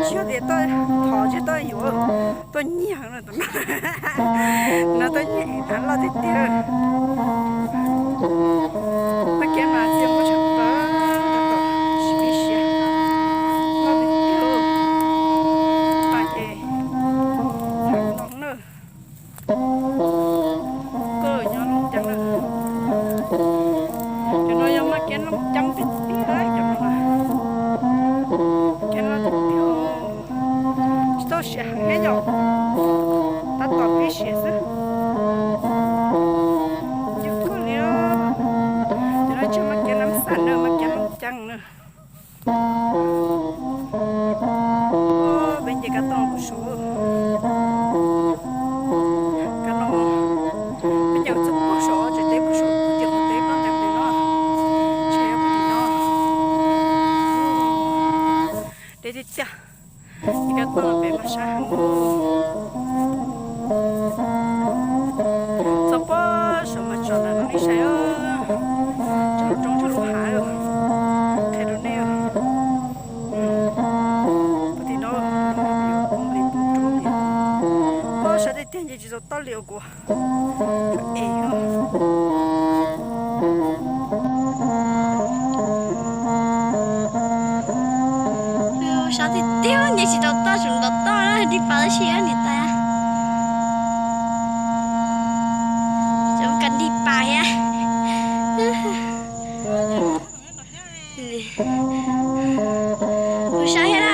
Tsis yog tias tuaj thov, tsis tuaj yuav, tuaj nyiag no tus no. No tuaj nyiag ib phav loj tiag tiag. Maj kiab mas txiaj muab tshaj plaws, tab tom sib pib siav. Loj tiag tiag. Pas ces txheem no na. Koj nyob Looj Ceeb na. Cov no yog maj kiab Looj Ceeb tiag tiag cov no. Kiab loj tiag tiag. Tsis tau siav heev thiab yom. Tab tom pib siav xwb. Coob kawg li. Cov no tsis yog maj kiab Nam Xas na, maj kiab Looj Ceeb na. Peb nce kab tooj puag saud. Kab no, peb nce txog puag saud, tsev teb puag saud, tim qhov teb plob ntev pem no, tsev puag tim no. Deb tiag tiag. Nce kab tooj pem mas sab heev. Txog puag saud mas tsom ntawm no ib sab, tsob roob tsob lub hav, qhia rau nej. Puag tim no, poob li poob roob li. Puag saud tiag tiag nce tsis tau toj li os kuv. Es, sab tiag tiag nce tsis tau toj, tseem nrov toj na, dig pas tab sis niam tais. Tseem kam dig pas thiab. Kuv saib thiab na.